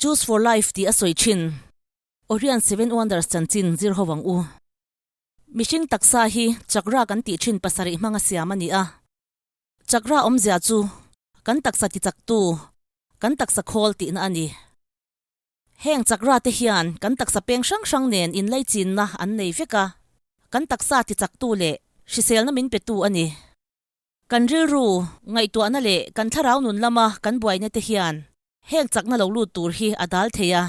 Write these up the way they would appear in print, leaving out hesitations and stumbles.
Juice for Life tih a sawi thin. Orion Seven Wonders chanchin zir ho ang u. Mihring taksa hi chakra kan tih thin pasarih hmanga siam a ni a. Chakra awmzia chu kan taksa tichaktu, kan taksa khawl tihna a ni. Heng chakra te hian kan taksa peng hrang hrang nen inlaichinna an nei vek a, kan taksa tichaktu leh hriselna min petu a ni. Kan rilru, ngaihtuahna leh kan thlarau nun lama kan buaina te hian heng chakna lo lut tur hi a dal thei a.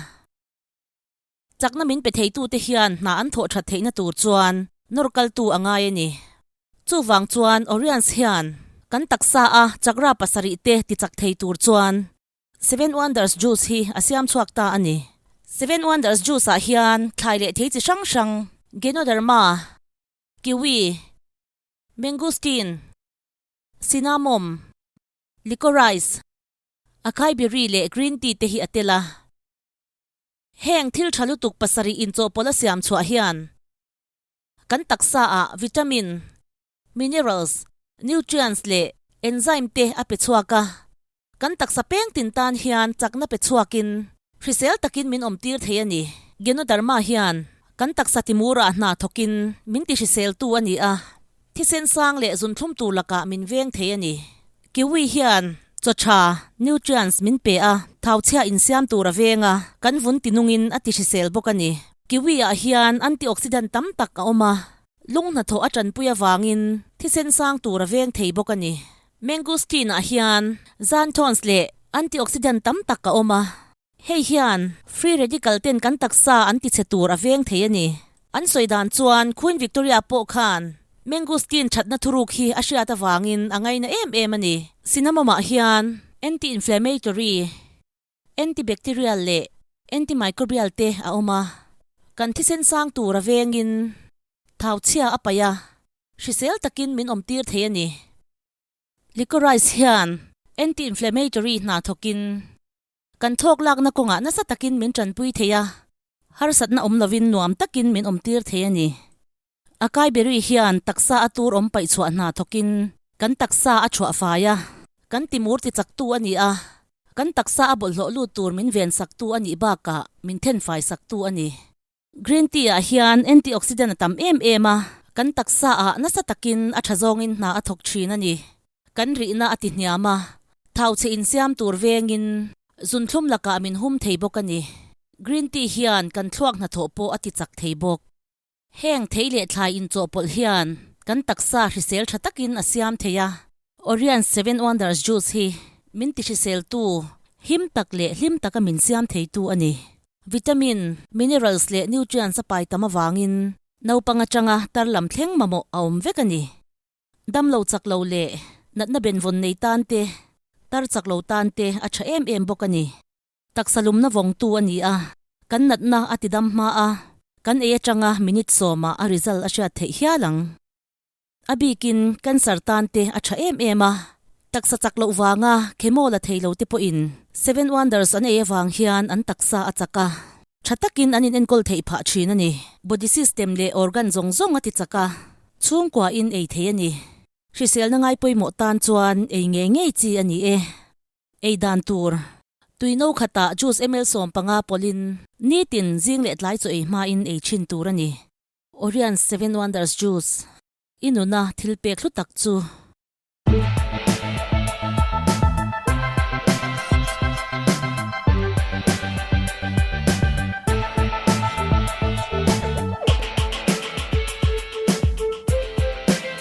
Chakna min pe theitute hian hna an thawh that theihna tur chuan nawr kaltu a ngai a ni. Chuvang chuan Oriens hian kan taksa a chakra pasarih te tichak thei tur chuan Seven Wonders Juice hi a siam chhuak ta a ni. Seven Wonders Juice ah hian thlai leh thei chi hrang hrang, Ganoderma, Kiwi, Mangosteen, Cinnamom, Licorice, Acai Berry leh Green Tea te hi a tel a. Heng thil tha lutuk pasarih inchawhpawlh a siam chhuah hian kan taksa ah vitamin, minerals, nutrients leh enzyme te a pe chhuak a. Kan taksa peng tin tan hian chakna pe chhuakin hrisel takin min awmtir thei a ni. Ganoderma hian kan taksa timurah hna thawkin min ti hriseltu a ni a, thisen sang leh zunthlum tur lakah min veng thei a ni. Kiwi hian chaw tha, nutrients, min pe a, thauchhia insiam tur a veng a, kan vun tinungin a ti hrisel bawk a ni. Kiwi ah hian antioxidant tam tak a awm a, lung hnathawh a tanpui avangin thisen sang tur a veng thei bawk a ni. Mangosteen ah hian xanthones leh antioxidant tam tak a awm a. Hei hian free radical ten kan taksa an tichhe tur a veng thei a ni. An sawi dan chuan Queen Victoria pawh khan mangosteen thatna thuruk hi a hriat avangin a ngaina em em a ni. Cinnamom ah hian anti-inflammatory, antibacterial leh antimicrobial te a awm a. Kan thisen sang tur a vengin thau chhia a paih a, hrisel takin min awmtir thei a ni. Licorice hian anti-inflammatory hna thawkin kan thawk lakna kawngah nasa takin min tanpui thei a, harsatna awm lovin nuam takin min awmtir thei a ni. Acai berry hian taksa a tur awm paih chhuah hna thawkin kan taksa a chhuah fai a, kan timur tichaktu a ni a, kan taksa a bawlhhlawh lut tur min vensaktu a nih bakah min thenfai saktu a ni. Green tea ah hian antioxidant a tam em em a, kan taksa ah nasa takin a tha zawngin hna a thawk thin a ni. Kan rihna a ti hniam a, thau chhe insiam tur vengin zunthlum lakah min hum thei bawk a ni. Green tea hian kan thluak hnathawh pawh a ti chak thei bawk. Heng thei leh thlai inchawhpawlh hian kan taksa hrisel tha takin a siam thei a. Orion Seven Wonders Juice hi min ti hriseltu, him tak leh hlim taka min siam theitu a ni. Vitamin, minerals leh nutrients a pai tam avangin naupang atanga tar lam thleng mamawh a awm vek a ni. Damlo chak lo leh natna benvawn nei tan te, tar chak lo tan te a tha em em bawk a ni. Taksa lumna vawngtu a ni a, kan natna a tidam hma a, kan ei atanga minute sawmah a result a hriat theih hial ang. A bikin cancer tan te a tha em em a, taksa chak loh vanga chemo la thei lo te pawhin Seven Wonders an ei avang hian an taksa a chak a, tha takin an inenkawl theih phah thin a ni. Body system leh organ zawng zawng a ti chak a, chhungkuain ei thei a ni. Hriselna ngai pawimawh tan chuan ei ngei ngei chi a ni e. Ei dan tur, Tui no khatah juice ml 15 pawlhin nitin zing leh tlai chaw ei hmain ei thin tur a ni. Orion Seven Wonders Juice, I nuna thil pek hlu tak chu.